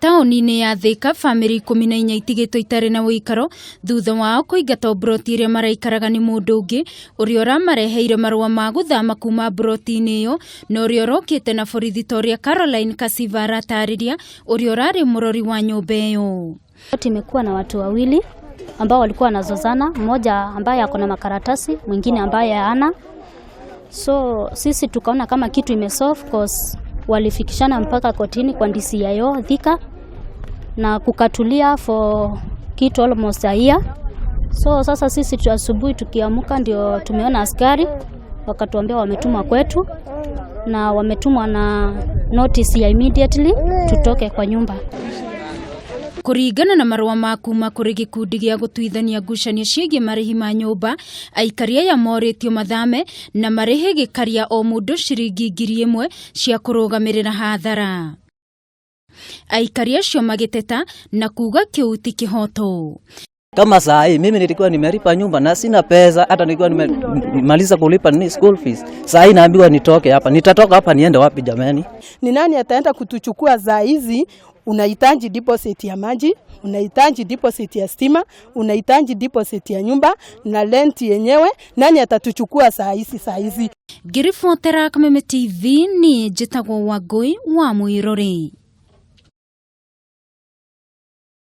Taũni-inĩ ya Thika, bamĩrĩ 14 itigĩtwo itarĩ na ũikaro thutha wao kũingatwo mburoti ĩrĩa maraikaraga nĩ mũndũ ũngĩ ũrĩa ũramareheire marũa ma gũthama kuma mburoti-inĩ ĩyo na ũrĩa ũrokĩte na borithi ta ũrĩa Caroline Kasiva aratarĩria ũrĩa ũrarĩ mũrori wa nyũmba ĩyo. Imekuwa na watu wawili ambao walikuwa wanazozana, mmoja ambaye ako na makaratasi, mwingine ambaye hana. So sisi tukaona kama kitu imesolve, cause walifikishana mpaka kotini kwa DCIO Thika na kukatulia for kitu almost a year. So sasa sisi tu asubuhi tukiamuka ndio tumeona askari wakatuambia wametumwa kwetu na wametumwa na notice ya immediately tutoke kwa nyumba. Kũringana na marũa ma kuma kũrĩ gĩkundi gĩa gũtuithania ngucanio ciĩgiĩ marĩhi ma nyũmba, aikari aya morĩtio mathame na marĩhe gĩkaria o mũndũ ciringi 1000 cia kũrũgamĩrĩra hathara. Aikari acio magĩteta na kuga kĩu ti kĩhoto. Kama saa hii mimi nilikuwa nimelipa nyumba na sina pesa, hata nilikuwa nimemaliza kulipa ni school fees. Saa hii naambiwa nitoke hapa, nitatoka hapa niende wapi jamani? Ni nani ataenda kutuchukua saa hizi? Unahitaji deposit ya maji, unahitaji deposit ya stima, unahitaji deposit ya nyumba na rent yenyewe. Nani atatuchukua saa hizi saa hizi? Ngĩribotera Kameme TV, niĩ njĩtagwo Wangũi wa Mwĩrori.